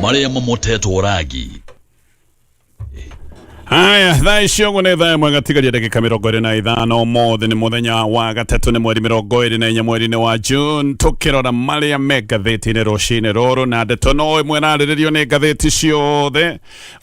Marĩa mamotetwo rangi. Haya, thaa icio ũguo nĩ thaa ĩmwe gatigaria ndagĩka 25. Ũmũthĩ nĩ mũthenya wa gatatũ, nĩ mweri 24 mweri-inĩ wa June, tũkĩrora marĩa me ngathĩti-inĩ rũcinĩ rũrũ, na ndeto no ĩmwe ĩrarĩrĩrio nĩ ngathĩti ciothe,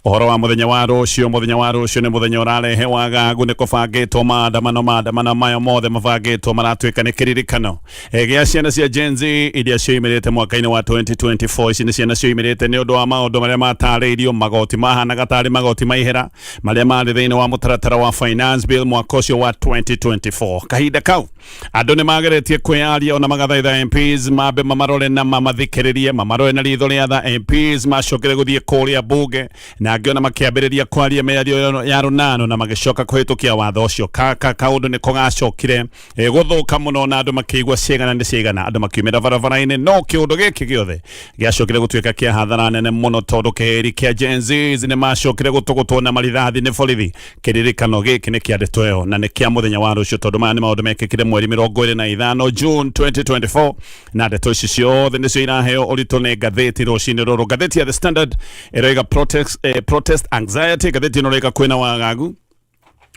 ũhoro wa mũthenya wa rũciũ. Mũthenya wa rũciũ nĩ mũthenya ũrarehe wagagu, nĩ kũbangĩtwo maandamano. Maandamano maya mothe mabangĩtwo maratuĩka nĩ kĩririkano gĩa ciana cia Gen Z iria cioimĩrĩte mwaka-inĩ wa 2024. Ici nĩ ciana cioimĩrĩte nĩ ũndũ wa maũndũ marĩa matarĩirio, magoti mahanaga tarĩ magoti ma ihera marĩa marĩ thĩinĩ wa mũtaratara wa Finance Bill mwaka ũcio wa 2024. Kahinda kau andũ nĩ mageretie kwĩyaria ona magathaitha MPs mambe mamarore na mamathikĩrĩrie, mamarore na ritho rĩa tha. MPs macokire gũthiĩ kũrĩa bunge na angĩ ona makĩambĩrĩria kwaria mĩario ya rũnano na magĩcoka kũhĩtũkia watho ũcio. Kaka kaũndũ nĩko gacokire gũthũka mũno na andũ makĩigua ciĩgana nĩ ciĩgana, andũ makiumĩra barabara-inĩ, no kĩũndũ gĩkĩ gĩothe gĩacokire gũtuĩka kĩa hathara nene mũno tondũ kĩhĩri kĩa Gen Zs nĩ macokire gũtũgũtwo na marithathi nĩ borithi. Kĩririkano gĩkĩ nĩ kĩa ndeto ĩyo na nĩ kĩa mũthenya wa rũciũ, tondũ maya nĩ maũndũ mekĩkire mweri 25 June 2024, na ndeto ici ciothe nĩcio iraheo ũritũ nĩ ngathĩti rũcinĩ rũrũ. Ngathĩti ya The Standard ĩroiga protest anxiety. Ngathĩti ĩno ĩroiga kwĩna wagagu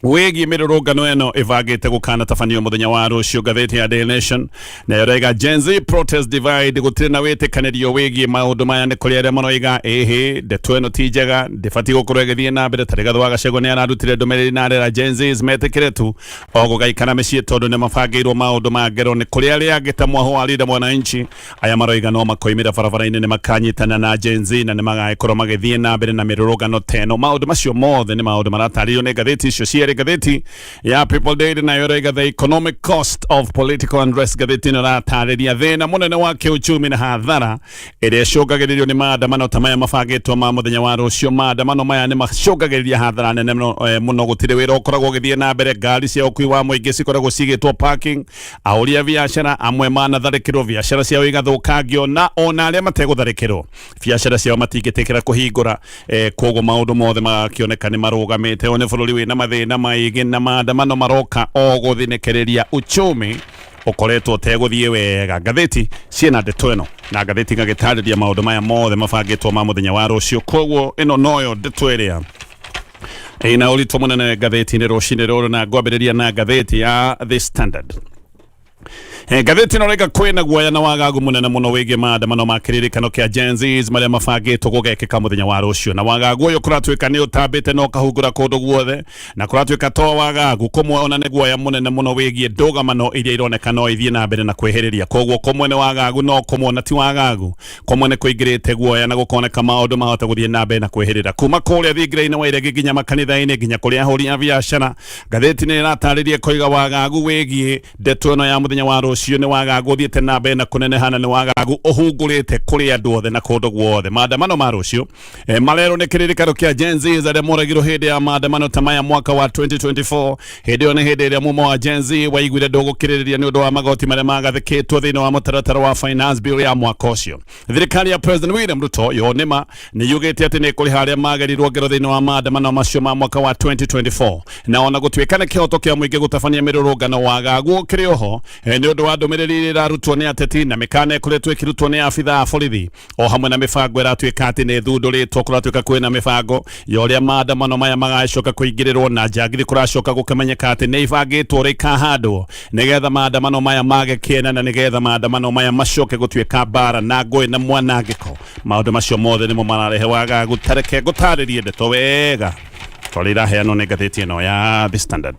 wĩgiĩ mĩrũrũngano ĩno ĩbangĩte gũkanatabanio mũthenya wa rũciũ. Ngathĩti ya Daily Nation nayo ĩroiga Gen Z protest divide, gũtirĩ na wĩtĩkanĩrio wĩgiĩ maũndũ maya. Nĩ kũrĩ arĩa maroiga ĩhĩ, ndeto ĩno ti njega, ndĩbatiĩ gũkorwo ĩgĩthiĩ na mbere. Tarĩ Gathu wa Gachagua nĩ ararutire ndũmĩrĩri na arera Gen Zs metĩkĩre tu o gũgaikara mĩciĩ tondũ nĩ mabangĩirwo maũndũ ma ngero. Nĩ kũrĩ arĩa angĩ ta Mwahu wa Linda Mwananchi, aya maroiga no makoimĩra barabara-inĩ, nĩ makanyitana na Gen Z na nĩ magagĩkorwo magĩthiĩ na mbere na mĩrũrũngano ta ĩno. Maũndũ macio mothe nĩ maũndũ maratarĩrio nĩ ngathĩti icio cierĩ. Ngathĩti ya People Daily nayo ĩroiga the economic cost of political unrest. Ngathĩti ĩno ĩratarĩria thĩna mũnene wa kĩuchumi na hathara ĩrĩa ĩcũngagĩrĩrio nĩ maandamano ta maya mabangĩtwo ma mũthenya wa rũciũ. Maandamano maya nĩ macũngagĩrĩria hathara nene mũno. Gũtirĩ wĩra ũkoragwo ũgĩthiĩ na mbere, ngari cia ũkui wa mũingĩ cikoragwo cigĩtwo parking, ahũri a biacara amwe manatharĩkĩrwo, biacara ciao igathũkangio, na ona arĩa mategũtharĩkĩrwo biacara ciao matingĩtĩkĩra kũhingũra. Koguo maũndũ mothe magakĩoneka nĩ marũgamĩte. Ũyũ nĩ bũrũri wĩna mathĩna maingĩ na maandamano maroka o gũthinĩkĩrĩria uchumi ũkoretwo ũtegũthiĩ wega. Ngathĩti ciĩna ndeto ĩno na ngathĩti igagĩtarĩria maũndũ maya mothe mabangĩtwo ma mũthenya wa rũciũ. Koguo ĩno noyo ndeto ĩrĩa ĩna ũritũ mũnene ngathĩti-inĩ rũcinĩ rũrũ, na ngwambĩrĩria na ngathĩti ya The Standard. Ngathĩti ĩno rĩga kwĩna guoya na wagagu mũnene mũno wĩgiĩ maandamano ma kĩririkano kĩa Gen Zs marĩa mabangĩtwo gũgekĩka mũthenya wa rũciũ, na wagagu ũyũ kũratuĩka nĩ ũtambĩte na ũkahungura kũndũ guothe, na kũratuĩka to wagagu kũmwe ona nĩ guoya mũnene mũno wĩgiĩ ndũgamano iria ironeka no ithiĩ na mbere na kwĩhĩrĩria. Koguo kũmwe nĩ wagagu no kũmwe ona ti wagagu, kũmwe nĩ kũingĩrĩte guoya na gũkoneka maũndũ mahota gũthiĩ na mbere na kwĩhĩrĩra kuma kũrĩa thingira-inĩ wa iregi nginya makanitha-inĩ nginya kũrĩa ahũri a biacara. Ngathĩti nĩ ĩratarĩria koiga wagagu wĩgiĩ ndeto ĩno ya mũthenya wa rũciũ nĩ wagagu ũthiĩte na mbere na kũneneha na nĩ wagagu ũhungũrĩte kũrĩ andũ othe na kũndũ guothe. Maandamano ma rũciũ marerwo nĩ kĩririkano kĩa Gen Z arĩa moragirwo hĩndĩ ya maandamano ta maya mwaka wa 2024. Hĩndĩ ĩyo nĩ hĩndĩ ĩrĩa mumo wa Gen Z waiguire ndũgũkirĩrĩria nĩ ũndũ wa magoti marĩa magathĩkĩtwo thĩinĩ wa mũtaratara wa Finance Bill ya mwaka ũcio. Thirikari ya President William Ruto yo nĩma nĩ yugĩte atĩ nĩ ĩkũrĩha arĩa magerirwo ngero thĩinĩ wa maandamano macio ma mwaka wa 2024, na ona gũtuĩka nĩ kĩhoto kĩa mũingĩ gũtabania mĩrũrũngano, wagagu ũkĩrĩ oho nĩ ũndũ wa ndũmĩrĩri iria ĩrarutwo nĩ ateti na mĩkana ĩkoretwo ĩkĩrutwo nĩ abithaa a borithi o hamwe na mĩbango ĩratuĩka atĩ nĩ ĩthundũrĩtwo. Kũratuĩka kwĩna mĩbango ya ũrĩa maandamano maya magacoka kũingĩrĩrwo na njangiri. Kũracoka gũkĩmenyeka atĩ nĩ ibangĩtwo ũrĩa ikahandwo nĩgetha maandamano maya mage kĩene na nĩgetha maandamano maya macoke gũtuĩka mbara na ngũĩ na mwanangĩko. Maũndũ macio mothe nĩmo mararehe wagagu. Tareke ngũtarĩrie ndeto wega tondũ iraheanwo nĩ ngathĩti ĩno ya The Standard.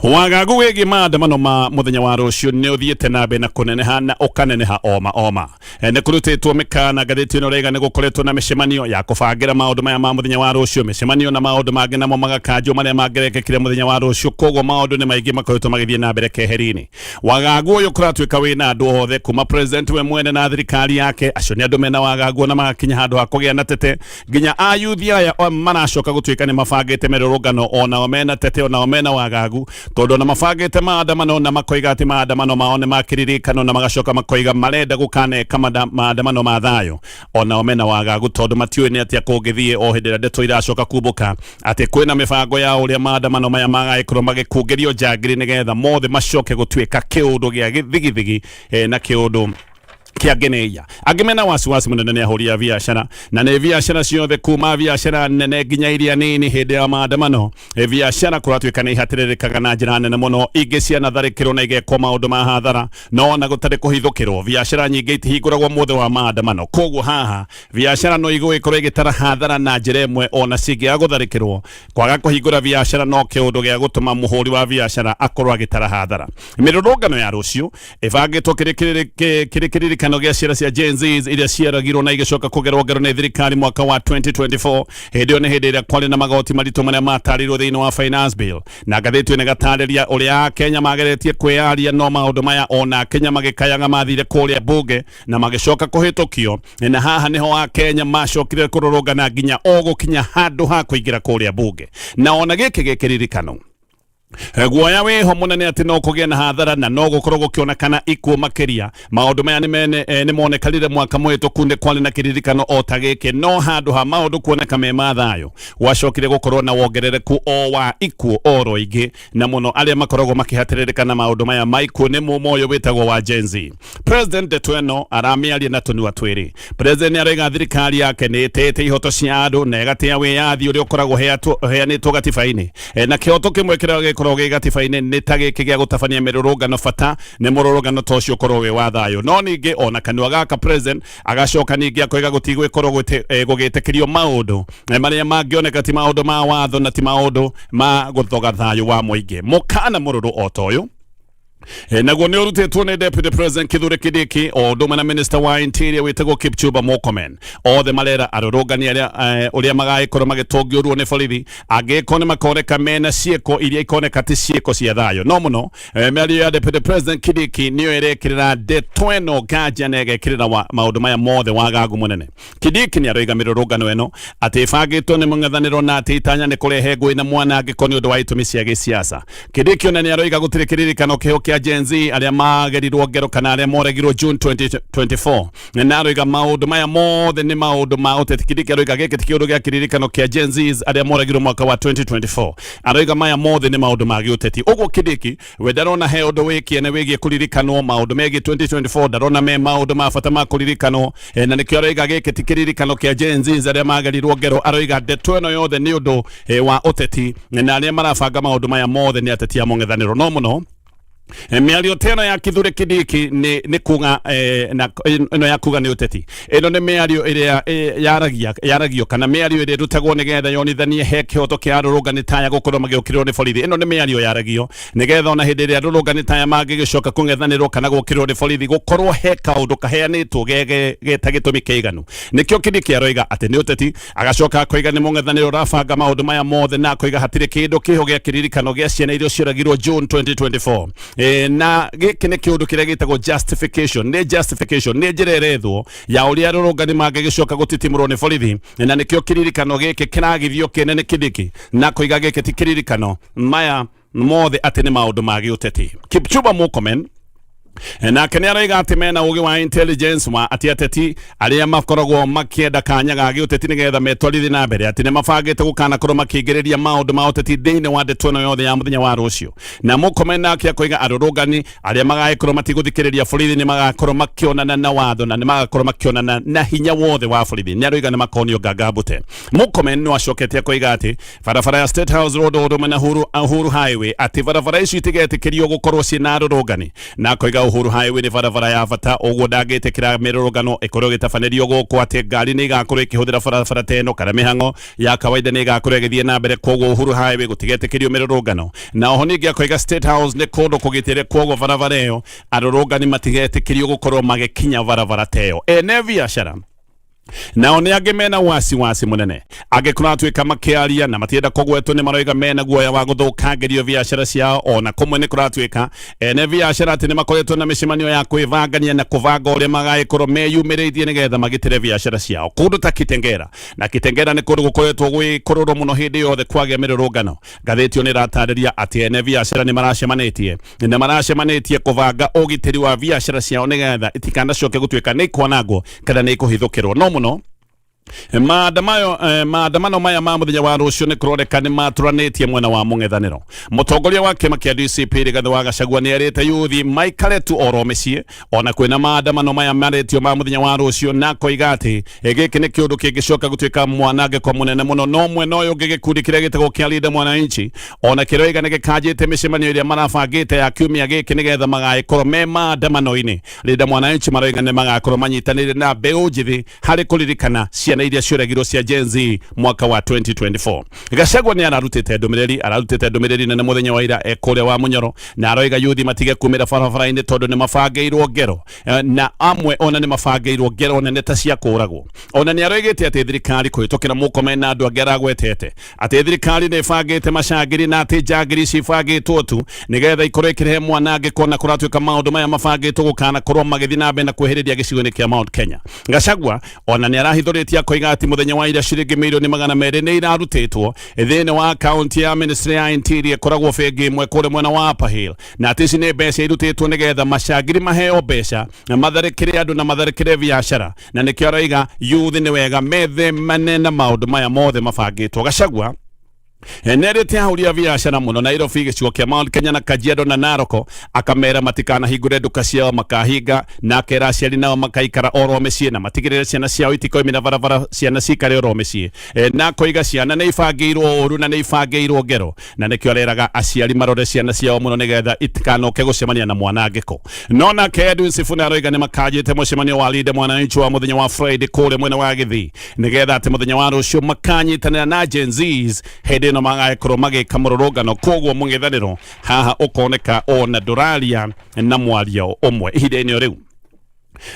Wagagu wĩgiĩ maandamano ma mũthenya wa rũciũ nĩ ũthiĩte na mbere na kũneneha na ũkaneneha oma oma. Nĩ kũrutĩtwo mĩkana. Ngathĩti ĩno rĩga nĩ gũkoretwo na mĩcemanio ya kũbangĩra maũndũ maya ma mũthenya wa rũciũ, mĩcemanio na maũndũ mangĩ namo magakanjwo marĩa mangĩrekĩkire mũthenya wa rũciũ. Koguo maũndũ nĩ maingĩ makoretwo magĩthiĩ na mbere keheri-inĩ. Wagagu ũyũ kũratuĩka wĩna andũ othe kuma president we mwene na thirikari yake, acio nĩ andũ mena wagagu na magakinya handũ ha kũgĩa na tete, nginya ayuthi aya maracoka gũtuĩka nĩ mabangĩte mĩrũrũngano, onao mena tete, onao mena wagagu, tondũ ona mabangĩte maandamano na makoiga atĩ maandamano mao nĩ makĩririkano, na magacoka makoiga marenda gũkaneka maandamano ma thayũ, onao mena wagagu tondũ matiũĩ nĩ atĩa kũngĩthiĩ o hĩndĩ ĩrĩa ndeto iracoka kumbũka atĩ kwĩna mĩbango ya ũrĩa maandamano maya magagĩkorwo magĩkungĩrio njangiri nĩgetha mothe macoke gũtuĩka kĩũndũ gĩa gĩthigithigi na kĩũndũ Nĩkĩ angĩ nĩ iya angĩ mena wasiwasi mũnene nĩ ahũri a biacara, na nĩ biacara ciothe kuma biacara nene nginya iria nini. Hĩndĩ ya maandamano, biacara kũratuĩka nĩ ihatĩrĩrĩkaga na njĩra nene mũno, ingĩ cianatharĩkĩrwo na igekwo maũndũ ma hathara, no ona gũtarĩ kũhithũkĩrwo, biacara nyingĩ itihingũragwo mũthĩ wa maandamano. Koguo haha biacara no igũgĩkorwo ĩgĩtara hathara na njĩra ĩmwe, ona cingĩaga gũtharĩkĩrwo, kwaga kũhingũra biacara no kĩũndũ gĩa gũtũma mũhũri wa biacara akorwo agĩtara hathara. Mĩrũrũngano ya rũciũ ĩbangĩtwo kĩrĩ kĩririkano gĩa ciana cia Gen Zs iria ciaragirwo na igĩcoka kũgerwo ngero nĩ thirikari mwaka wa 2024. Hĩndĩ ĩyo nĩ hĩndĩ ĩrĩa kwarĩ na magoti maritũ marĩa matarĩirwo thĩinĩ wa finance bill, na ngathĩti ĩno ĩgatarĩria ũrĩa Akenya mageretie kwĩyaria, no maũndũ maya ona Akenya magĩkayaga mathire kũrĩa bunge na magĩcoka kũhĩtũkio, na haha nĩho Akenya macokire kũrũrũngana nginya o gũkinya handũ ha kũingĩra kũrĩa bunge. Na ona gĩkĩ gĩkĩririkano, guoya wĩho mũnene atĩ no kũgĩe na hathara na no gũkorwo gũkĩonekana ikuũ makĩria. Maũndũ maya nĩ monekanire mwaka mũhĩtũku, nĩ kwarĩ na kĩririkano o ta gĩkĩ, no handũ ha maũndũ kuoneka me ma thayũ, gwacokire gũkorwo na wongerereku o wa ikuũ oro ingĩ, na mũno arĩa makoragwo makĩhatĩrĩrĩka na maũndũ maya ma ikuũ nĩ mũmo ũyũ wĩtagwo wa Gen Z. President ndeto ĩno aramĩaria na tũnua twĩrĩ. President nĩ araiga thirikari yake nĩ ĩtĩĩte ihoto cia andũ na ĩgatĩa wĩyathi ũrĩa ũkoragwo ũheanĩtwo gatiba-inĩ. Na kĩhoto kĩmwe kĩrĩa gĩkoragwo gĩ gatiba-inĩ nĩ ta gĩkĩ gĩa gũtabania mĩrũrũngano, bata nĩ mũrũrũngano ta ũcio ũkorwo wĩ wa thayũ. No ningĩ ona kanua gaka president agacoka ningĩ akoiga gũtigwĩkorwo gũgĩtĩkĩrio maũndũ marĩa mangĩoneka ti maũndũ ma watho na ti maũndũ ma gũthoga thayũ wa mũingĩ. Mũkana mũrũrũ o ta ũyũ naguo nĩ ũrutĩtwo nĩ Deputy President Kithure Kindiki o ũndũ ũmwe na Minister wa Interior wĩtagwo Kipchumba Murkomen. Othe marera arũrũngani arĩa ũrĩa magagĩkorwo magĩtũngio ruo nĩ borithi angĩkorwo nĩ makoneka mena ciĩko iria ikoneka ti ciĩko cia thayũ. No mũno mĩario ya Deputy President Kindiki nĩyo ĩrekĩrĩra ndeto ĩno nganja na ĩgekĩrĩra maũndũ maya mothe wagagu mũnene. Kindiki nĩ aroiga mĩrũrũngano ĩno atĩ ĩbangĩtwo nĩ mũng'ethanĩro na atĩ itanya nĩ kũrehe ngũĩ na mwanangĩko nĩ ũndũ wa itũmi cia gĩsiasa. Kindiki ona nĩ aroiga gũtirĩ kĩririkano kĩho kĩa Gen Z arĩa magerirwo ngero kana arĩa moregirwo June 2024, na aroiga maũndũ maya mothe nĩ maũndũ ma ũteti. Kindiki aroiga gĩkĩ ti kĩũndũ gĩa kĩririkano kĩa Gen Z arĩa moregirwo mwaka wa 2024, aroiga maya mothe nĩ maũndũ ma gĩũteti. Ũguo Kindiki we ndarona he ũndũ wĩ kĩene wĩgiĩ kũririkanwo maũndũ megiĩ 2024, ndarona me maũndũ ma bata ma kũririkanwo, na nĩkĩo aroiga gĩkĩ ti kĩririkano kĩa Gen Z arĩa magerirwo ngero. Aroiga ndeto ĩno yothe nĩ ũndũ wa ũteti, na arĩa marabanga maũndũ maya mothe nĩ ateti a mũng'ethanĩro. No mũno mĩario ta ĩno ya Kithure Kindiki nĩ kuga na ĩno ya kuga nĩ ũteti, ĩno nĩ mĩario ĩrĩa yaragia yaragio kana mĩario ĩrĩa ĩrutagwo nĩgetha yonithanie he kĩhoto kĩa arũrũngani taya gũkorwo magĩũkĩrĩrwo nĩ borithi. Ĩno nĩ mĩario yaragio nĩgetha ona hĩndĩ ĩrĩa arũrũngani taya mangĩgĩcoka kũng'ethanĩrwo kana gũkĩrĩrwo nĩ borithi, gũkorwo he kaũndũ kaheanĩtwo geta gĩtũmi kĩiganu. Nĩkĩo Kindiki aroiga atĩ nĩ ũteti, agacoka akoiga nĩ mũng'ethanĩro ũrabanga maũndũ maya mothe, na akoiga hatirĩ kĩndũ kĩho gĩa kĩririkano gĩa ciana iria cioragirwo June 2024. Na gĩkĩ nĩ kĩũndũ kĩrĩa gĩtagwo justification, nĩ justification, nĩ njĩra ĩrethwo ya ũrĩa arũrũngani mangĩgĩcoka gũtitimũrwo nĩ borithi, na nĩkĩo kĩririkano gĩkĩ kĩragithio kĩene nĩ Kindiki, na koiga gĩkĩ ti kĩririkano, maya mothe atĩ nĩ maũndũ ma gĩũteti. Kipchumba Murkomen nake nĩ aroiga atĩ mena ũgĩ wa intelligence wa atĩ ateti arĩa makoragwo makĩenda kanya ga gĩũteti nĩgetha metwarithie na mbere atĩ nĩ mabangĩte gũkanakorwo makĩingĩrĩria maũndũ ma ũteti thĩinĩ wa ndeto ĩno yothe ya mũthenya wa rũciũ. Na Murkomen nake akoiga arũrũngani arĩa magagĩkorwo matigũthikĩrĩria borithi nĩ magakorwo makĩonana na watho na nĩ magakorwo makĩonana na hinya wothe wa borithi. Nĩ aroiga nĩ makonio nganga mbute. Murkomen no acokete akoiga atĩ barabara ya State House Road o ũndũ na Uhuru Highway, atĩ barabara icio itigetĩkĩrio gũkorwo ciĩna arũrũngani, na akoiga Uhuru Highway nĩ barabara ya bata, ũguo ndangĩtĩkĩra mĩrũrũngano ĩkorwo ĩgĩtabanĩrio gũkũ, atĩ ngari nĩ igakorwo ĩkĩhũthĩra barabara ta ĩno kana mĩhang'o ya kawaida nĩ ĩgakorwo ĩgĩthiĩ na mbere, koguo Uhuru Highway gũtigetĩkĩrio mĩrũrũngano. Na oho ningĩ akoiga State House nĩ kũndũ kũgitĩre, koguo barabara ĩyo arũrũngani matigetĩkĩrio gũkorwo magĩkinya barabara ta ĩyo. Ene biacara nao nĩ angĩ mena wasiwasi mũnene, angĩ kũratuĩka makĩaria na matienda kũgwetwo, nĩ maroiga mena guoya wa gũthũkangĩrio biacara ciao. Ona kũmwe nĩ kũratuĩka ene biacara atĩ nĩ makoretwo na mĩcemanio ya kwĩbangania na kũbanga ũrĩa magagĩkorwo meyumĩrĩtie nĩgetha magitĩre biacara ciao kũndũ ta Kitengera. Na Kitengera nĩ kũndũ gũkoretwo gwĩ kũrũrũ mũno hĩndĩ yothe kwagĩa mĩrũrũngano. Ngathĩti ĩyo nĩ ĩratarĩria atĩ ene biacara nĩ maracemanĩtie kũbanga ũgitĩri wa biacara ciao nĩgetha itikanacoke gũtuĩka nĩ ikwanangwo kana nĩ ikũhithũkĩrwo. No mũno Maandamano maya ma muthenya wa rucio ni kuroneka ni maturanĩtie mwena wa mũng'ethanĩro. Mũtongoria wa kĩama kĩa DCP Rigathĩ wa Gachagua nĩ erĩte yuthi maikare tu oro mĩciĩ ona kwĩna maandamano maya marĩtio ma mũthenya wa rũciũ, na akoiga atĩ gĩkĩ nĩ kĩũndũ kĩngĩcoka gũtuĩka mwanangĩko mũnene mũno. No mwena ũyũ ũngĩ, gĩkundi kĩrĩa gĩtagwo kĩa Linda Mwananchi ona kĩroiga nĩ gĩkanjĩte mĩcemanio ĩrĩa marabangĩte ya kiumia gĩkĩ nĩgetha magagĩkorwo me maandamano-inĩ. Linda Mwananchi maroiga nĩ magakorwo manyitanĩire na mbeũ njĩthĩ harĩ kũririkana ciana iria ciũragirwo cia Gen Z mwaka wa 2024. Gachagua nĩ ararutĩte ndũmĩrĩri nene mũthenya wa ira e kũrĩa wa Munyoro, na aroiga yuthi matige kumĩra barabara-inĩ tondũ nĩ mabangĩirwo ngero, na amwe ona nĩ mabangĩirwo ngero nene ta cia kũragwo. Ona nĩ aroigĩte atĩ thirikari kũhĩtũkĩra Murkomen na andũ angĩ aragwetete atĩ thirikari nĩ ĩbangĩte macangiri, na atĩ njangiri ici ibangĩtwo tu nĩgetha ikorwo ikĩrehe mwanangĩko na kũratuĩka maũndũ maya mabangĩtwo gũkanakorwo magĩthiĩ na mbere na kwĩhĩrĩria gĩcigo-inĩ kĩa Mount Kenya. Gachagua ona nĩ arahithũrĩtie akoiga atĩ mũthenya wa ira ciringi mirioni 200 nĩ irarutĩtwo thĩinĩ wa akaunti ya Ministry ya Interior ĩkoragwo bengi ĩmwe kũrĩa mwena wa Upper Hill, na atĩ ici nĩ mbeca irutĩtwo nĩgetha macangiri maheo mbeca na matharĩkĩre andũ na matharĩkĩre biacara, na nĩkĩo aroiga youth nĩ wega methemane na maũndũ maya mothe mabangĩtwo. Gachagua nerĩte ahũri a biacara mũno Nairobi, gĩcigo kĩa Mount Kenya na Kajiado na Narok, akamera matikanahingũre nduka ciao makahinga, na akera aciari nao makaikara oro mĩciĩ na matigĩrĩre ciana ciao itikoimĩra barabara, ciana cikare oro mĩciĩ. Na akoiga ciana nĩ ibangĩirwo ũru na nĩ ibangĩirwo ngero, na nĩkĩo areraga aciari marore ciana ciao mũno nĩgetha itikanoke gũcemania na mwanangĩko. No nake Edwin Sifuna aroiga nĩ makanjĩte mũcemanio wa Linda Mwananchi wa mũthenya wa Friday kũrĩa mwena wa Gĩthii, nĩgetha atĩ mũthenya wa rũciũ makanyitanĩra na Gen Zs hĩndĩ ĩno magagĩkorwo magĩka mũrũrũngano. Koguo mũng'ethanĩro haha ũkoneka ona ndũraria na mwario ũmwe ihinda-inĩ o rĩu.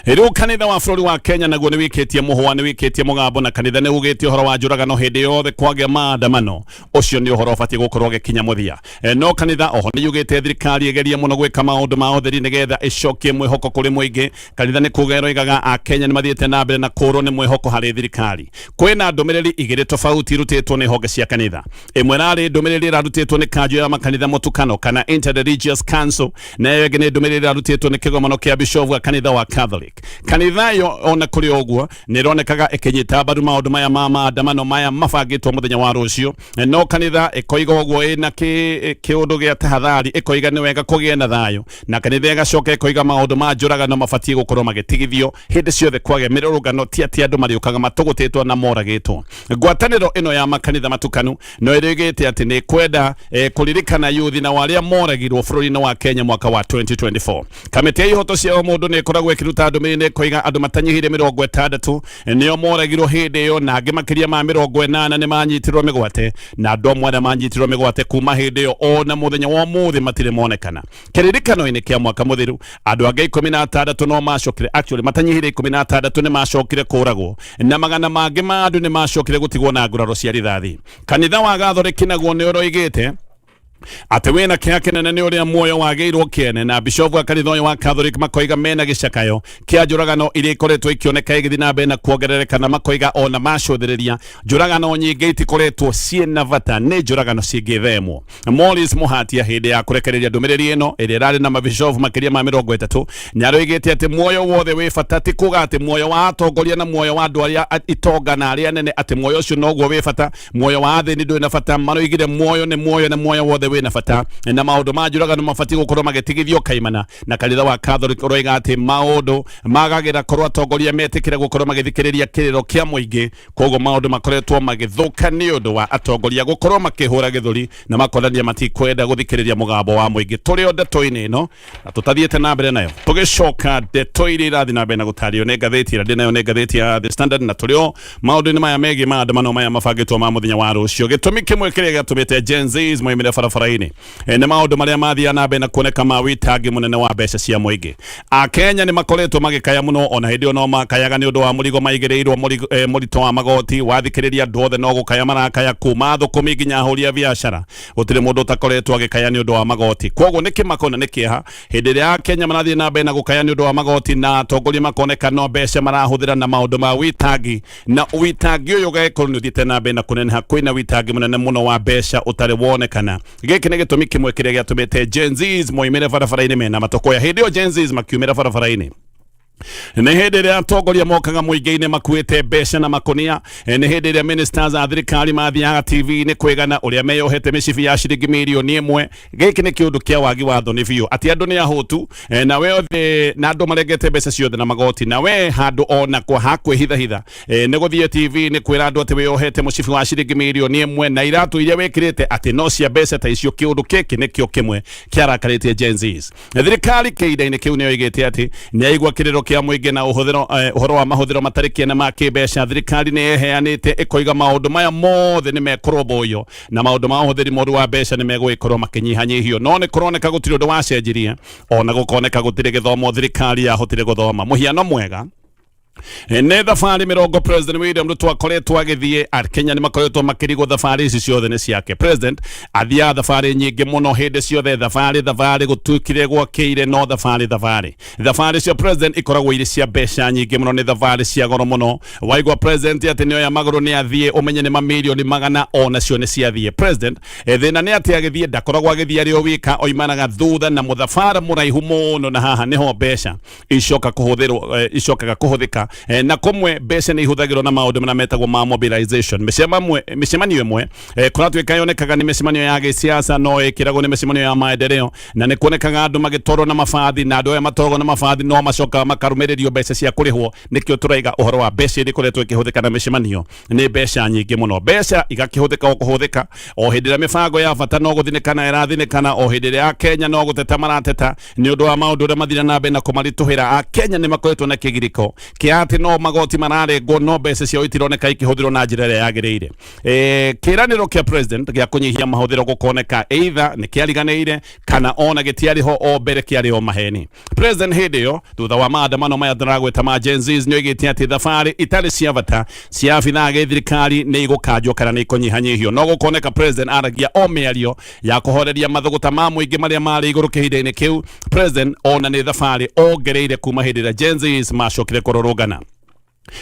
Rĩu kanitha wa bũrũri wa Kenya naguo nĩ wĩkĩtie mũhwa, nĩ wĩkĩtie mũgambo, na kanitha nĩ ugĩtie ũhoro wa njũragano hĩndĩ yothe kwagĩa maandamano, ũcio nĩ ũhoro ũbatiĩ gũkorwo ũgĩkinya mũthia. No kanitha oho nĩ yugĩte thirikari ĩgerie mũno gwĩka maũndũ ma ũtheri nĩgetha ĩcokie mwĩhoko kũrĩ mũingĩ. Kanitha nĩ kuga ĩroigaga Akenya nĩ mathiĩte na mbere na kũrwo nĩ mwĩhoko harĩ thirikari. Kwĩna ndũmĩrĩri igĩrĩ tofauti irutĩtwo nĩ honge cia kanitha. Ĩmwe ĩrarĩ ndũmĩrĩri ĩrarutĩtwo nĩ kanjũ ya makanitha mũtukano kana Interreligious Council, na ĩyo ĩngĩ nĩ ndũmĩrĩri ĩrarutĩtwo nĩ kĩgomano kĩa bishofu wa kanitha wa Catholic. Kanitha ĩyo ona kũrĩ ũguo nĩ ĩronekaga ĩkĩnyita mbaru maũndũ maya ma maandamano maya mabangĩtwo mũthenya wa rũciũ. No kanitha ĩkoiga ũguo ĩna kĩũndũ gĩa tahadhari, ĩkoiga nĩ wega kũgĩe na thayũ, na kanitha ĩgacoka ĩkoiga maũndũ ma njũragano mabatiĩ gũkorwo magĩtigithio hĩndĩ ciothe kwagĩa mĩrũrũngano, ti atĩ andũ marĩũkaga matũgũtĩtwo na moragĩtwo. Ngwatanĩro ĩno ya makanitha matukanu no ĩrĩgĩte atĩ nĩ kwenda kũririkana yuthi na arĩa moragirwo bũrũri-inĩ wa Kenya mwaka wa 2024. Kamĩtĩ ya ihoto cia mũndũ nĩ ĩkoragwo ĩkĩruta ndũmĩrĩri, nĩ ĩkoiga andũ matanyihĩire 60 nĩo moragirwo hĩndĩ ĩyo, na angĩ makĩria ma 80 nĩ manyitirwo mĩgwate, na andũ amwe arĩa manyitirwo mĩgwate kuma hĩndĩ ĩyo ona mũthenya wa ũmũthĩ matirĩ monekana. Kĩririkano-inĩ kĩa mwaka mũthiru, andũ angĩ 16 no macokire, actually matanyihĩire 16 nĩ macokire kũragwo, na magana mangĩ ma andũ nĩ macokire gũtigwo na nguraro cia rithathi. Kanitha wa Gathoreki naguo nĩ ũroigĩte atĩ wĩna kĩeha kĩnene nĩ ũrĩa muoyo wagĩirwo kĩene, na bishofu wa kanitha ũyũ wa Catholic makoiga mena gĩcakayo kĩa njũragano iria ikoretwo ikĩoneka igĩthiĩ na mbere na kuongerereka, na makoiga ona macũthĩrĩria njũragano nyingĩ itikoretwo ciĩna bata, nĩ njũragano cingĩthemwo. Morris Muhatia hĩndĩ ya kũrekereria ndũmĩrĩri ĩno ĩrĩa ĩrarĩ na mabishofu makĩria ma 30 nĩaroigĩte atĩ muoyo wothe wĩ bata, ti kuga atĩ muoyo wa atongoria na muoyo wa andũ arĩa itonga na arĩa anene atĩ muoyo ũcio noguo wĩ bata, muoyo wa athĩni ndũrĩ na bata. Maroigire muoyo nĩ muoyo na muoyo wothe wĩ na bata, na maũndũ ma njũragano mabatiĩ gũkorwo magĩtigithio kaimana. Na kanitha wa Catholic ũroiga atĩ maũndũ magagĩra korwo atongoria metĩkĩre gũkorwo magĩthikĩrĩria kĩrĩro kĩa mũingĩ. Koguo maũndũ makoretwo magĩthũka nĩ ũndũ wa atongoria gũkorwo makĩhũra gĩthũri na makonania matikwenda gũthikĩrĩria mũgambo wa mũingĩ. Tũrĩ o ndeto-inĩ ĩno na tũtathiĩte na mbere nayo, tũgĩcoka ndeto iria irathiĩ na mbere na gũtarĩrio nĩ ngathĩti ĩrĩa ndĩ nayo nĩ ngathĩti ya The Standard, na tũrĩ o maũndũ-inĩ maya megiĩ maandamano maya mabangĩtwo ma mũthenya wa rũciũ. Gĩtũmi kĩmwe kĩrĩa gĩatũmĩte Gen Zs moimĩre barabara-inĩ nĩ maũndũ marĩa mathiaga na mbere na kuoneka ma wĩtangi mũnene wa mbeca cia mũingĩ. Akenya nĩ makoretwo magĩkaya mũno, ona hĩndĩ ĩyo no makayaga nĩ ũndũ wa mũrigo maigĩrĩirwo, mũritũ wa magoti. Wathikĩrĩria andũ othe no gũkaya marakaya, kuma thũkũmi nginya ahũri a biacara, gũtirĩ mũndũ ũtakoretwo agĩkaya nĩ ũndũ wa magoti. Koguo nĩ kĩmako na nĩ kĩeha hĩndĩ ĩrĩa Akenya marathiĩ na mbere na gũkaya nĩ ũndũ wa magoti, na atongoria makoneka no mbeca marahũthĩra na maũndũ ma wĩtangi, na wĩtangi ũyũ ũgagĩkorwo nĩ ũthiĩte na mbere na kũneneha. Kwĩna wĩtangi mũnene mũno wa mbeca ũtarĩ wonekana. Gĩkĩ nĩ gĩtũmi kĩmwe kĩrĩa gĩatũmĩte Gen Zs moimĩre barabara-inĩ mena matokoya. Hĩndĩ ĩyo Gen Zs makiumĩra barabara-inĩ. Nĩ hĩndĩ ĩrĩa atongoria mokaga mũingĩ-inĩ makuĩte mbeca na makũnia. Nĩ hĩndĩ ĩrĩa ministers a thirikari mathiaga TV-inĩ kwĩgana ũrĩa meyohete mĩcibi ya ciringi mirioni 1. Gĩkĩ nĩ kĩũndũ kĩa wagi wa thoni biũ, atĩ andũ nĩ ahũtu, na we othe na andũ marengete mbeca ciothe na magoti, na we handũ ona kwa hakwĩhithahitha nĩ gũthiĩ TV-inĩ kwĩra andũ atĩ wĩyohete mũcibi wa ciringi mirioni 1 na iratũ iria wĩkĩrĩte atĩ no cia mbeca ta icio. Kĩũndũ gĩkĩ nĩkĩo kĩmwe kĩarakarĩtie Gen Zs. Thirikari kĩhinda-inĩ kĩu nĩyo ĩgĩte atĩ nĩ yaigua kĩrĩro kĩa mũingĩ na ũhũthĩro ũhoro wa mahũthĩro matarĩ kĩene ma kĩmbeca. Thirikari nĩ yeheanĩte ĩkoiga maũndũ maya mothe nĩ mekũrũmbũiyo na maũndũ ma ũhũthĩri mũru wa mbeca nĩ megũgĩkorwo makĩnyihanyihio, no nĩ kũroneka gũtirĩ ũndũ wacenjirie, ona gũkoneka gũtirĩ gĩthomo thirikari yahotire gũthoma. Mũhiano mwega nĩ thabarĩ 20 President William Ruto akoretwo agĩthiĩ. Akenya nĩ makoretwo makĩrigwo thabarĩ ici ciothe nĩ ciake. President athiaga thabarĩ nyingĩ mũno hĩndĩ ciothe, thabarĩ thabarĩ, gũtuĩkire gwakĩire no thabarĩ thabarĩ. Thabarĩ cia president ikoragwo irĩ cia mbeca nyingĩ mũno, nĩ thabarĩ cia goro mũno. Waigua president atĩ nĩoya magũrũ nĩ athiĩ, ũmenye nĩ mamirioni magana onacio nĩ ciathiĩ. President thĩna nĩ atĩ agĩthiĩ ndakoragwo agĩthiĩ arĩ o wika, oimanaga thutha na mũthabara mũraihu mũno, na haha nĩho mbeca icoka kũhũthĩrwo, icokaga kũhũthĩka. Na kũmwe mbeca nĩ ihũthagĩrwo na maũndũ marĩa metagwo ma mobilization. Mĩcemanio ĩmwe kũratuĩka yonekaga nĩ mĩcemanio ya gĩsiasa, no ĩkĩragwo nĩ mĩcemanio ya maendeleo, na nĩ kuonekaga andũ magĩtwarwo na mabathi, na andũ aya matwaragwo na mabathi no macokaga makarũmĩrĩrio mbeca cia kũrĩhwo. Nĩkĩo tũraiga ũhoro wa mbeca iria ikoretwo ikĩhũthĩka na mĩcemanio nĩ mbeca nyingĩ mũno. Mbeca igakĩhũthĩka o kũhũthĩka o hĩndĩ ĩrĩa mĩbango ya bata no gũthinĩkana ĩrathinĩkana, o hĩndĩ ĩrĩa Akenya no gũteta marateta nĩ ũndũ wa maũndũ ũrĩa mathira na mbere na kũmaritũhĩra. Akenya nĩ makoretwo na kĩgirĩko kĩa atĩ no magoti mararengwo no mbeca ciao itironeka ikĩhũthĩrwo na njĩra ĩrĩa yagĩrĩire. Kĩranĩro kĩa president gĩa kũnyihia mahũthĩro gũkoneka either nĩ kĩariganĩire kana ona gĩtiarĩ ho o mbere, kĩarĩ o maheni. President hĩndĩ ĩyo, thutha wa maandamano maya ndĩragweta ma Gen Zs, nĩ oigĩte atĩ thabarĩ itarĩ cia bata cia abithaa a gĩthirikari nĩ igũkanjwo kana nĩ ikũnyihanyihio, no gũkoneka president aragia o mĩario ya kũhoreria mathũgũta ma mũingĩ marĩa marĩ igũrũ kĩhinda-inĩ kĩu. President ona nĩ thabarĩ ongereire kuma hĩndĩ ĩrĩa Gen Zs macokire kũrũrũngana.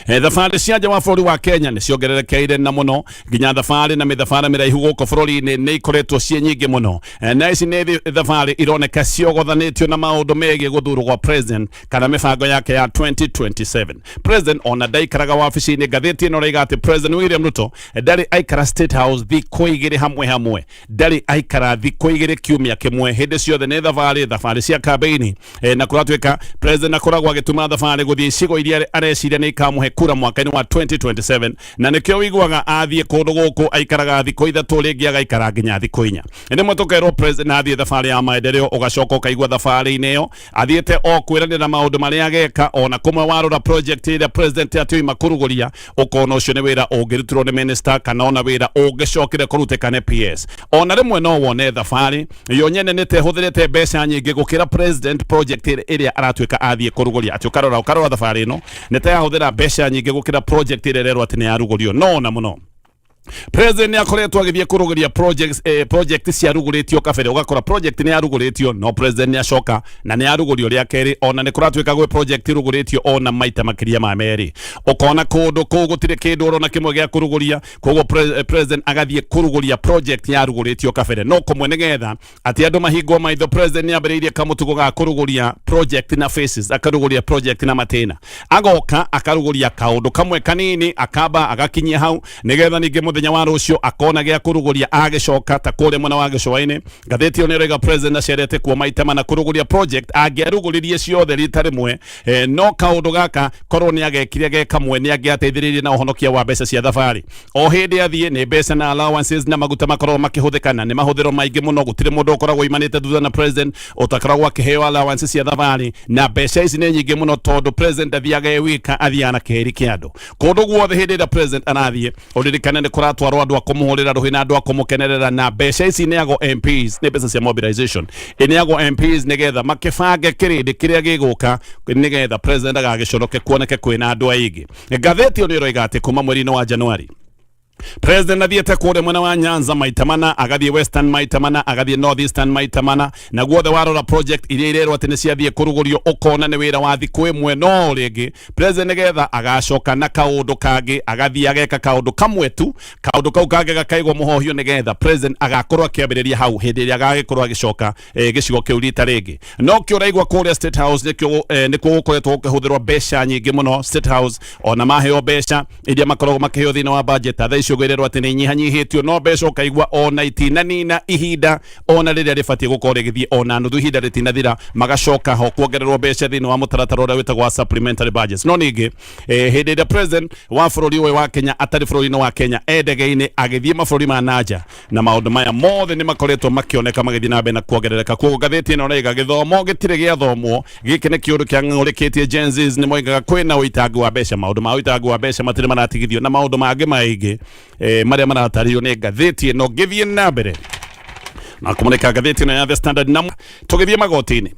Thabarĩ cia nja wa bũrũri wa Kenya nĩ ciongererekeire na mũno, nginya thabarĩ na mĩthabara mĩraihu gũkũ bũrũri-inĩ nĩ ikoretwo ciĩ nyingĩ mũno. Na ici nĩ thabarĩ ironeka ciogothanĩtio na maũndũ megiĩ gũthurwo gwa president kana mĩbango yake ya 2027. President ona ndaikaraga wabici-inĩ. Ngathĩti ĩno ĩraiga atĩ President William Ruto ndarĩ aikara State House thikũ 2 hamwe hamwe, ndarĩ aikara thikũ 2 kiumia kĩmwe. Hĩndĩ ciothe nĩ thabarĩ, thabarĩ cia kambeini. Na kũratuĩka president akoragwo agĩtuma thabarĩ gũthiĩ icigo iria areciria nĩ ikamũhe kura mwaka-inĩ wa 2027, na nĩkĩo wiguaga athiĩ kũndũ gũkũ aikaraga thikũ 3, rĩngĩ agaikara nginya thikũ 4. Rĩmwe tũkerwo president athiĩ thabarĩ ya maendeleo, ũgacoka ũkaigua thabarĩ-inĩ ĩyo athiĩte o kwĩranĩra maũndũ marĩa ageka. Ona kũmwe warora project ĩrĩa president atĩ oima kũrugũria, ũkona ũcio nĩ wĩra ũngĩrutirwo nĩ minister kana ona wĩra ũngĩcokire kũrutĩka nĩ PS. Ona rĩmwe no wone thabarĩ yo nyene nĩ tehũthĩrĩte mbeca nyingĩ gũkĩra president project ĩrĩa aratuĩka athiĩ kũrugũria, atĩ ũkarora thabarĩ ĩno nĩ ta yahũthĩra mbeca nyingĩ gũkĩra project ĩrĩa ĩrerwo atĩ nĩ yarugũrio. No ona mũno president nĩ akoretwo agĩthiĩ kũrũgĩria projects, project ciarugũrĩtio kabere. Ũgakora project nĩ yarugũrĩtio no president nĩ acoka na nĩ yarugũrio rĩa kerĩ. Ona nĩ kũratuĩka gwĩ project irugũrĩtio ona maita makĩria ma merĩ, ũkona kũndũ kũu gũtirĩ kĩndũ ũrona kĩmwe gĩa kũrugũria. Koguo president agathiĩ kũrugũria project yarugũrĩtio kabere no kũmwe nĩgetha atĩ andũ mahingwo maitho. President nĩ ambĩrĩirie kamũtugo ga kũrugũria project na faces, akarugũria project na matĩna, agoka akarugũria kaũndũ kamwe kanini, akamba agakinyia hau nĩgetha ningĩ mũthenya wa rũciũ akona gĩa kũrugũria agĩcoka ta kũrĩa mwena wa gĩcũa-inĩ. Ngathĩti ĩyo nĩ ĩroiga president acerete kuo maita mana kũrugũria project. Angĩarugũririe ciothe rita rĩmwe, no kaũndũ gaka korwo nĩ agekire ge kamwe, nĩ angĩateithĩrĩirie na ũhonokia wa mbeca cia thabarĩ. O hĩndĩ athiĩ nĩ mbeca na allowances na maguta makoragwo makĩhũthĩka, na nĩ mahũthĩro maingĩ mũno. Gũtirĩ mũndũ ũkoragwo imanĩte thutha na president ũtakoragwo akĩheo allowance cia thabarĩ, na mbeca ici nĩ nyingĩ mũno tondũ president athiaga e wika, athiaga na kĩheri kĩa andũ kũndũ guothe. Hĩndĩ ĩrĩa president arathiĩ, ũririkane nĩ kũratwarwo andũ a kũmũhũrĩra rũhĩ na andũ a kũmũkenerera, na mbeca ici ineagwo MPs nĩ mbeca cia mobilization, ineagwo MPs nĩgetha makĩbange kĩrĩndĩ kĩrĩa gĩgũka nĩgetha president agagĩconoke kuoneke kwĩna andũ aingĩ. Ngathĩti ĩyo nĩ ĩroiga atĩ kuma mweri-inĩ wa Januari President athiĩte kũrĩa mwena wa Nyanza maita mana, agathiĩ Western maita mana, agathiĩ North Eastern maita mana, na guothe warora project iria irerwo atĩ nĩ ciathiĩ kũrugũrio ũkona nĩ wĩra wa thikũ ĩmwe. No rĩngĩ president nĩgetha agacoka na kaũndũ kangĩ, agathiĩ ageka kaũndũ kamwe tu, kaũndũ kau kangĩ gakaigwo mũhohio nĩgetha president agakorwo akĩambĩrĩria hau hĩndĩ ĩrĩa agagĩkorwo agĩcoka gĩcigo kĩu rita rĩngĩ. No kĩo ũraigua kũrĩa State House nĩkĩo nĩkuo gũkoretwo gũkĩhũthĩrwo mbeca nyingĩ mũno. State House ona maheo mbeca iria makoragwo makĩheo thĩinĩ wa budget, thaa icio gwĩrĩrwo atĩ nĩ inyihanyihĩtio, no mbeca ũkaigua ona itinanina ihinda ona rĩrĩa rĩbatiĩ gũkorwo rĩgĩthiĩ, ona nuthu ihinda rĩtinathira magacoka ho kuongererwo mbeca thĩinĩ wa mũtaratara ũrĩa wĩtagwo wa supplementary budgets. No ningĩ hĩndĩ ĩrĩa president wa bũrũri ũyũ wa Kenya atarĩ bũrũri-inĩ wa Kenya, e ndege-inĩ agĩthiĩ mabũrũri ma nanja, na maũndũ maya mothe nĩ makoretwo makĩoneka magĩthiĩ na mbere na kuongerereka. Koguo ngathĩti ĩno raiga gĩthomo gĩtirĩ gĩathomwo, gĩkĩ nĩ kĩũndũ kĩang'ũrĩkĩtie Gen Zs. Nĩ moigaga kwĩna ũitangi wa mbeca, maũndũ ma ũitangi wa mbeca matirĩ maratigithio, na maũndũ mangĩ maingĩ marĩa maratarĩrio nĩ ngathĩti ĩno. Ngĩthiĩ na mbere na kũmũrĩka ngathĩti ĩno ya The Standard na tũgĩthiĩ magoti-inĩ,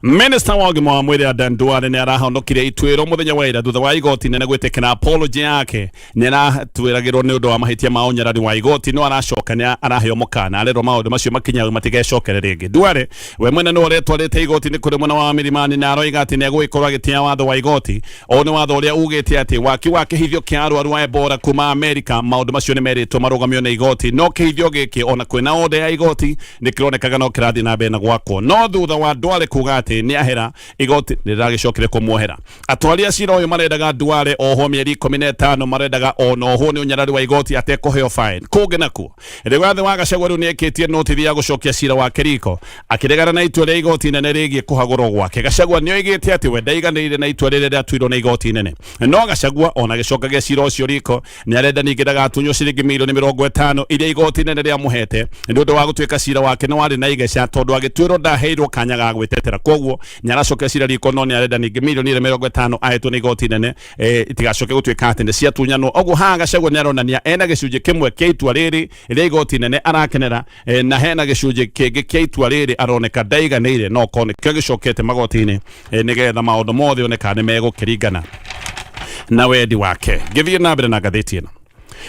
Minister wa ũgima wa mwĩrĩ Adan Duale nĩ arahonokire ituĩro mũthenya wa ira thutha wa igoti nene gwĩtĩkĩra apology yake. Nĩ aratwĩragĩrwo nĩ ũndũ wa mahĩtia ma ũnyarari wa igoti, no aracoka nĩ araheo mũkana, arerwo maũndũ macio makinya matigecokere rĩngĩ. Duale we mwene nĩwe ũretwarĩte igoti-inĩ kũrĩ mwena wa Milimani, na aroiga atĩ nĩ egũgĩkorwo agĩtĩa watho wa igoti. Ũũ nĩ watho ũrĩa ugĩte atĩ waki wa kĩhithio kĩa arwaru a Ebola kuma Amerika, maũndũ macio nĩ merĩtwo marũgamio nĩ igoti, no kĩhithio gĩkĩ ona kwĩna order ya igoti nĩ kĩronekaga no kĩrathiĩ na mbere na gwakwo. No thutha wa Duale kuga atĩ nĩ ahera, igoti nĩ rĩragĩcokire kũmuohera. Atwari a cira ũyũ marendaga Duale ohwo mĩeri 15, marendaga ona ohwo nĩ ũnyarari wa igoti atekũheo fine. Kũngĩ nakuo, Rigathĩ wa Gachagua rĩu nĩ ekĩtie notithi ya gũcokia cira wake riko akĩregana na itua rĩa igoti inene rĩgiĩ kũhagũrwo gwake. Gachagua nĩ oigĩte atĩ we ndaiganĩire na itua rĩrĩa rĩatuirwo nĩ igoti inene. No Gachagua ona agĩcokagia cira ũcio riko nĩ arenda ningĩ ndagatunywo ciringi mirioni 50 iria igoti inene rĩamũhete nĩ ũndũ wa gũtuĩka cira wake nĩ warĩ na igeca, tondũ agĩtuĩrwo ndaheirwo kanya ga gwĩtetera. Koguo nĩ aracokia cira riko, no nĩ arenda ningĩ mirioni ĩrĩa 50 ahetwo nĩ igoti inene itigacoke gũtuĩka atĩ nĩ ciatunyanwo. Ũguo haha Gachagua nĩ aronania ena gĩcunjĩ kĩmwe kĩa itua rĩrĩ rĩa igoti inene arakenera, na hena gĩcunjĩ kĩngĩ kĩa itua rĩrĩ aroneka ndaiganĩire, no korwo nĩkĩo gĩcokete magoti-inĩ nĩgetha maũndũ mothe one kana nĩ megũkĩringana na wendi wake. Ngĩthiĩ na mbere na ngathĩti ĩno,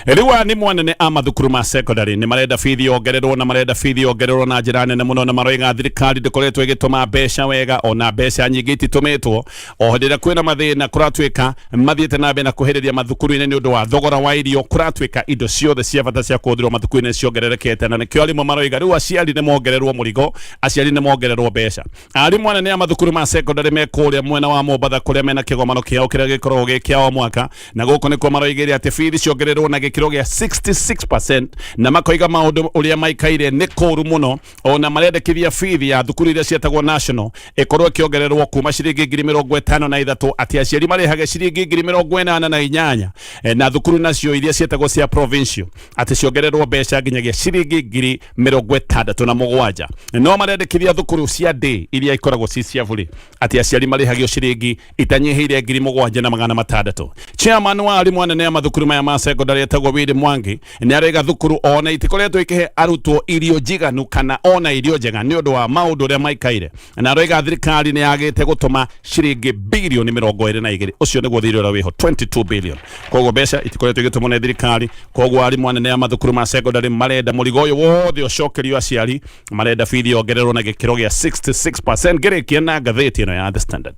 rĩu aya nĩ mwanene a mathukuru ma secondary nĩ marenda bithi yongererwo, na marenda bithi yongererwo na njĩra nene mũno, na maroiga thirikari ndĩkoretwo ĩgĩtũma mbeca wega, ona mbeca nyingĩ ititũmĩtwo. O hĩndĩ ĩrĩa kwĩna mathĩna, kũratuĩka mathiĩte na mbere na kũhĩrĩria mathukuru-inĩ nĩ ũndũ wa thogora wa irio, kũratuĩka indo ciothe cia bata cia kũhũthĩrwo mathukuru-inĩ ciongererekete, na nĩkĩo arimũ maroiga rĩu aciari nĩ mongererwo mũrigo, aciari nĩ mongererwo mbeca. Arimũ anene a mathukuru ma secondary me kũrĩa mwena wa Mombatha kũrĩa mena kĩgomano kĩao kĩrĩa gĩkoragwo gĩ kĩa o mwaka, na gũkũ nĩkuo maroigĩre atĩ bithi ciongererwo na gĩkĩro gĩa 66%, na makoiga maũndũ ũrĩa maikaire nĩ kũru mũno. Ona marendekithia bithi ya thukuru iria cietagwo national ĩkorwo ĩkĩongererwo kuma ciringi 53,000 atĩ aciari marĩhage ciringi 88,000, na thukuru nacio iria cietagwo cia provincial atĩ ciongererwo mbeca nginyagia ciringi 67,000. No marendekithia thukuru cia day iria ikoragwo ci cia bũrĩ atĩ aciari marĩhagio ciringi itanyihĩire 7,600. Chairman wa arimũ anene a mathukuru maya ma secondary etagwo Willy Mwangi nĩ araiga thukuru ona itikoretwo ikihe arutwo irio njiganu kana ona irio njega nĩ ũndũ wa maũndũ ũrĩa maikaire, na aroiga thirikari nĩ yagĩte gũtũma ciringi birioni 22. Ũcio nĩguo thirĩ ũrĩa wĩho, 22 billion. Koguo mbeca itikoretwo igĩtũmwo nĩ thirikari. Koguo arimũ anene a mathukuru ma secondary marenda mũrigo ũyũ wothe ũcokerio aciari, marenda bithi yongererwo na gĩkĩro gĩa 66%. Ngĩrĩkia na ngathĩti ĩno ya The Standard,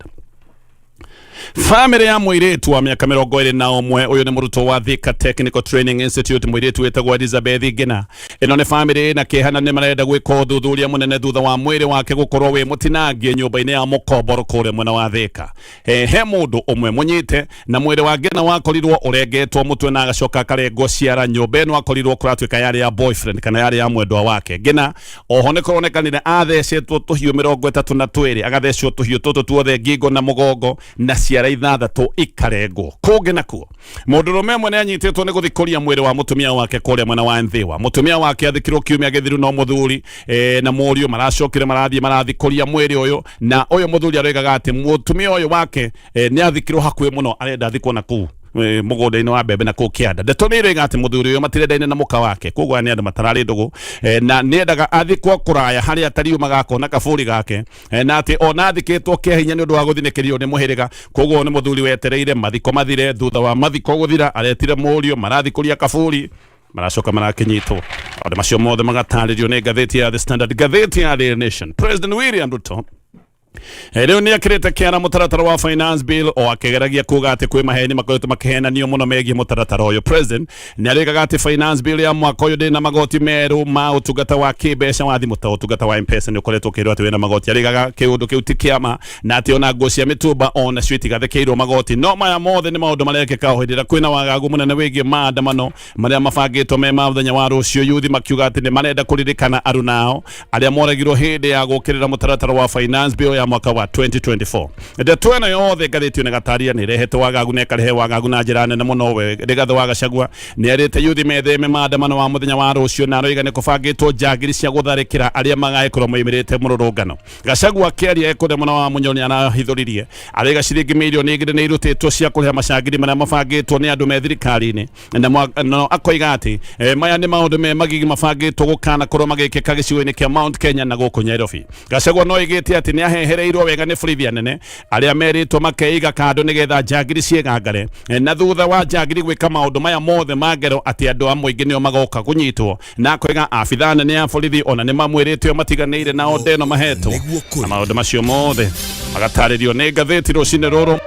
famĩlĩ ya mũirĩtu wa mĩaka 21, ũyũ nĩ mũrutwo wa Thika Technical Training Institute, mũirĩtu wĩtagwo Elizabeth Ngina. Ĩno nĩ famĩlĩ ĩna kĩeha na nĩ marenda gwĩka ũthuthuria mũnene thutha wa mwĩrĩ wake gũkorwo wĩ mũtinangie nyũmba-inĩ ya mũkomboro kũrĩa mwena wa Thika. He mũndũ ũmwe mũnyite, na mwĩrĩ wa Ngina wakorirwo ũrengetwo mũtwe na agacoka akarengwo ciara. Nyũmba ĩno akorirwo kũratuĩka yarĩ ya boyfriend kana yarĩ ya mwendwa wake. Ngina oho nĩ kũronekanire athecetwo tũhiũ 32, agathecwo tũhiũ tũtũ tuothe ngingo na mũgongo, na ciara ithathatũ ikarengwo. Kũngĩ nakuo, mũndũrũme ũmwe nĩ anyitĩtwo nĩ gũthikũria mwĩrĩ wa mũtumia wake kũrĩa mwena wa Nthiwa. Mũtumia wake athikirwo kiumia gĩthiru, no mũthuri na mũriũ maracokire marathiĩ marathikũria mwĩrĩ ũyũ, na ũyũ mũthuri aroigaga atĩ mũtumia ũyũ wake nĩ athikirwo hakuhĩ mũno, arenda athikwo na kũu. Mũgũnda-inĩ wa mbembe na kũu kĩanda. Ndeto nĩ iroiga atĩ mũthuri ũyũ matirendaine na mũka wake, koguo aya nĩ andũ matararĩ ndũgũ, na nĩendaga athikwo kũraya harĩa atariũ magakona kaburi gake, na atĩ ona athikĩtwo kĩa hinya nĩ ũndũ wa gũthinĩkĩrio nĩ mũhĩrĩga. Koguo nĩ mũthuri wetereire mathiko mathire. Thutha wa mathiko gũthira, aretire mũriũ, marathikũria kaburi, maracoka marakĩnyitwo. Maũndũ macio mothe magatarĩrio nĩ ngathĩti ya The Standard. Ngathĩti ya Daily Nation, President William Ruto rĩu nĩ akĩrĩte kĩara mũtaratara wa finance bill, o akĩgeragia kuga atĩ kwĩ maheni makoretwo makĩhenanio mũno megiĩ mũtaratara ũyũ. President nĩ arĩgaga atĩ finance bill ya mwaka ũyũ ndĩrĩ na magoti merũ ma ũtungata wa kĩmbeca wa thimũ ta ũtungata wa M-Pesa. Nĩ ũkoretwo ũkĩrwo atĩ wĩna magoti. Arĩgaga kĩũndũ kĩu ti kĩama na atĩ ona nguo cia mĩtumba ona cio itigathĩkĩirwo magoti. No maya mothe nĩ maũndũ marekĩka o hĩndĩ ĩrĩa kwĩna wagagu mũnene wĩgiĩ maandamano marĩa mabangĩtwo me ma mũthenya wa rũciũ, yuthi makiuga atĩ nĩ marenda kũririkana aruna ao arĩa moragirwo hĩndĩ ya gũkĩrĩra mũtaratara wa finance bill ya mwaka wa 2024. Ndeto ĩno yothe ngathĩti ĩno ĩgataria nĩ ĩrehete wagagu na ĩkarehe wagagu na njĩra nene mũno. We Rigathĩ wa Gachagua nĩ erĩte yuthi metheme maandamano wa mũthenya wa rũciũ, na aroiga nĩ kũbangĩtwo njangiri cia gũtharĩkĩra arĩa magagĩkorwo moimĩrĩte mũrũrũngano. Gachagua akĩaria ekũrĩa mwena wa Munyoro nĩ arahithũririe araiga ciringi mirioni 2 nĩ irutĩtwo cia kũrĩha macangiri marĩa mabangĩtwo nĩ andũ me thirikari-inĩ, na no akoiga atĩ maya nĩ maũndũ me magigi mabangĩtwo gũkana korwo magĩkĩka gĩcigo-inĩ kĩa Mount Kenya na gũkũ Nairobi. Gachagua no oigĩte atĩ nĩ ahehereirwo wega nĩ borithi anene arĩa merĩtwo makeiga kando nĩgetha njangiri ciĩgangare, na thutha wa njangiri gwĩka maũndũ maya mothe ma ngero atĩ andũ a mũingĩ nĩo magoka kũnyitwo, na akoiga abithaa anene a borithi ona nĩ mamwĩrĩte o matiganĩire na onda ĩno mahetwo. Nĩguo kũrĩ. Na maũndũ macio mothe magatarĩrio nĩ ngathĩti rũcinĩ rũrũ.